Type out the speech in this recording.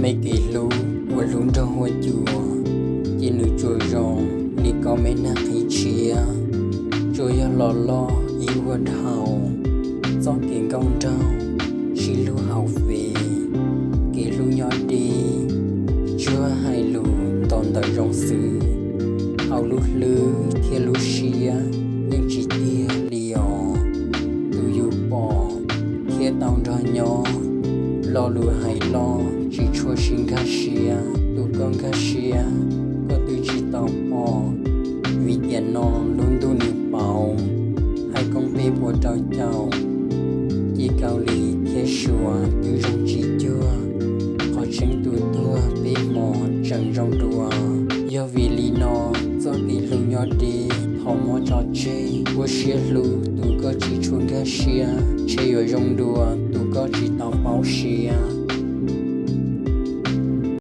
Me kev hlub uas hlub nrog huab cua, ces nws tsuas zoo li koj me nag qhib tshiab, tsuas yog los loj ib vuag dhau, txoj kev nkauj nraug sib hlub hauv fev, kev hlub nyob deb, tsuas hais lus ntaus ntawv zoo xwb, hauv lub hlwb thiab lub siab yeej tsis tiag li os. Tus yus pom thiab tau nrog nyob, lo lus hais loj tsis tshua sib nkag siab, tus koj nkag siab koj twb tsis tau pom, vim tiam no lub ntuj nws pauv, hais koob peb puas rau caum, ces Kaus Lim thiab Suav twb zoo tsis